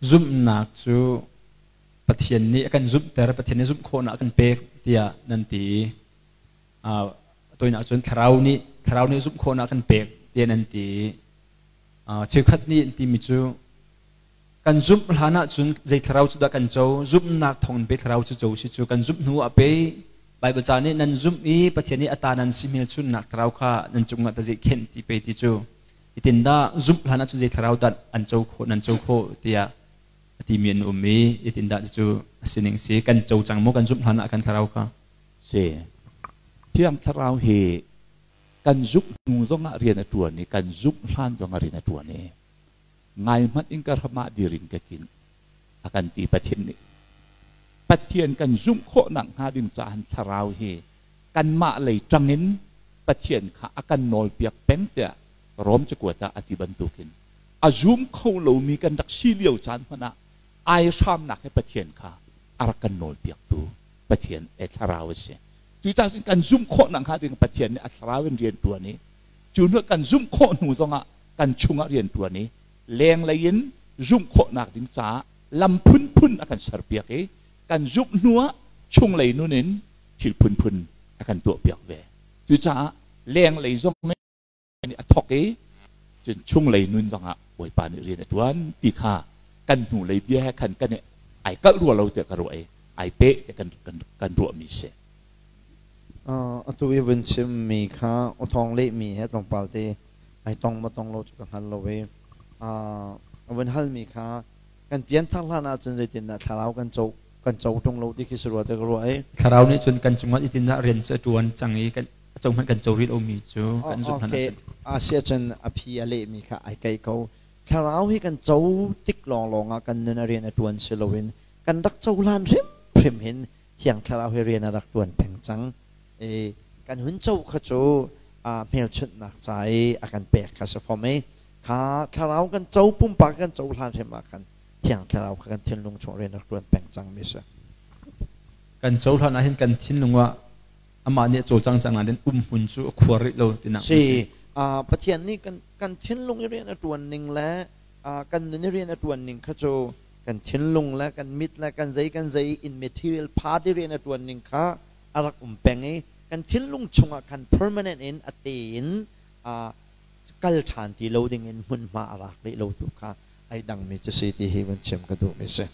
Zumhnak cu Pathian nih a kan zumhter, Pathian nih zumh khawhnak a kan pek tiah nan ti. Toinak cun thlarau nih zumh khawhnak a kan pek tiah nan ti. Cheukhat nih an timi cu kan zumh hlan ahcun zei thlarau cu dah kan co? Zumhnak thawng in pe thlarau cu co si cu. Kan zumh hnu ah pe Bible ca nih nan zumh i Pathian nih a ta nan si hmelchunnak thlarau kha nan cungah ta zei khenh ti pe ti cu. Itin dah zumh hlan ahcun zei thlarau dah an co khawh, nan co khawh tiah a timi an um i, itin dah cu a sining si? Kan co cang maw kan zumh hlan ah kan thlarau kha? Si. Thiang Thlarau hi kan zumh hnu zongah rian a ṭuan i kan zumh hlan zongah rian a ṭuan i, ngai hmanh in ka hram ah dir in ka king a kan ti. Pathian nih, Pathian kan zumh khawhnak hnga ding caah thlarau hi kanmah lei ṭangin Pathian kha a kan nawlpiak peng tiah Rom cakuat ah a ti bantukin, a zum kho lomi kan rak si lio caan hmanh ah ai hramnak he Pathian kha a rak kan nawlpiaktu Pathian e thlarau a si. Cucaah cun kan zumh khawhnak hnga ding Pathian nih a thlarau in rian ṭuan i, cu hnu kan zumh khawh hnu zongah kan chungah rian ṭuan i, lenglei in zumh khawhnak ding caah lam phunphun a kan serpiak i, kan zumh hnu ah chunglei nun in thil phunphun a kan tuahpiak ve. Cucaah lenglei zong nih a thawk i, cun chunglei nun zongah Bawipa nih rian a ṭuan ti kha kan hnulei bia he khan kan ai kalh rua lo tiah ka ruah i, ai peh tiah kan ruahmi si. Atu i vun chimmi kha awthawng lehmi he tlawmpal te ai tong ma tong lo cu ka hngal lo i, a vun halmi kha kan pianthar hlan ahcun zeitindah thlarau kan co ṭung lo ti khi si rua te ka ruah i. Thlarau nih cun kan cungah itindah rian cu a ṭuan cang i, kan a co hmanh kan co rih lomi cu kan zumh hlan ahcun. A si ahcun a phi a lehmi kha ai keih ko. Thlarau hi kan co tik lawnglawng ah kan nun a rian a ṭuan si loin, kan rak cohlan hrimhrim hin Thiang Thlarau hi rian a rak ṭuan peng cang i, kan hun co kha cu hmelchunhnak ca i a kan pek kha si fom i, kha thlarau kan co, pumpak kan cohlan hrim ah khan Thiang Thlarau kha kan thinlung chung rian rak ṭuan peng cang mi si. Kan cohlan ah hin kan thinlung ah amah nih a cawlcang cang nain um hmun cu a khuar rih lo tinak. Si, Pathian nih kan thinlung i rian a ṭuan ning le kan nun i rian a ṭuan ning kha cu, kan thinlung le kan mit le kan zei in material part i rian a ṭuan ning kha a rak um peng i, kan thinlung chungah khan permanent in a te in kal ṭhan ti lo ding in hmunhma a rak rih lo tu kha ai dangmi cu si ti hi van chim ka duhmi si.